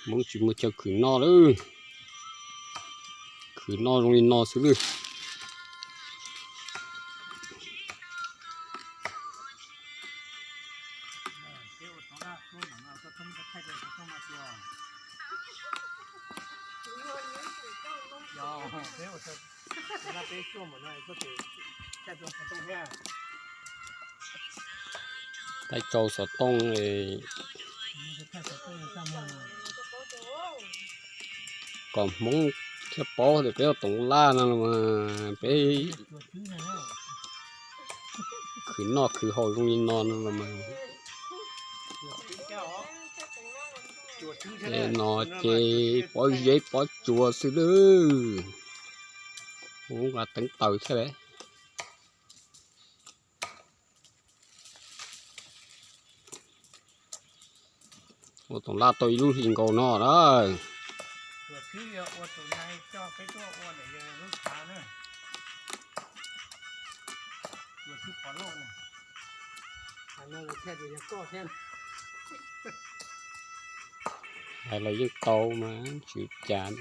Hmoob tsis muaj chaw khwv noj lawm. Khwv noj zoo li no xwb lawm. Tab tsau xov tooj, kom Hmoob thiaj paub tias peb ua toov laj no los mas peb khwv noj khwv haus zoo li no no los mas. Ces no ces pob zeb pob tsuas xwb lawm. Ua teev taws thiab lawm. Ua toov laj tau ib lub hlis nkaus no na. Hais los yeej tau mas tsis cas.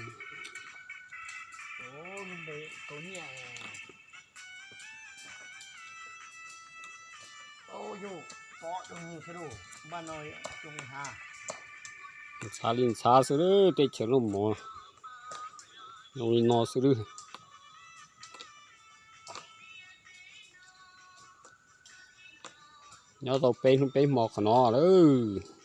Ntxhav li ntxhav xwb lawm, teb chaws noj mov zoo li no xwb lawm. Nyob tau peb hnub peb hmo qhov no lawm.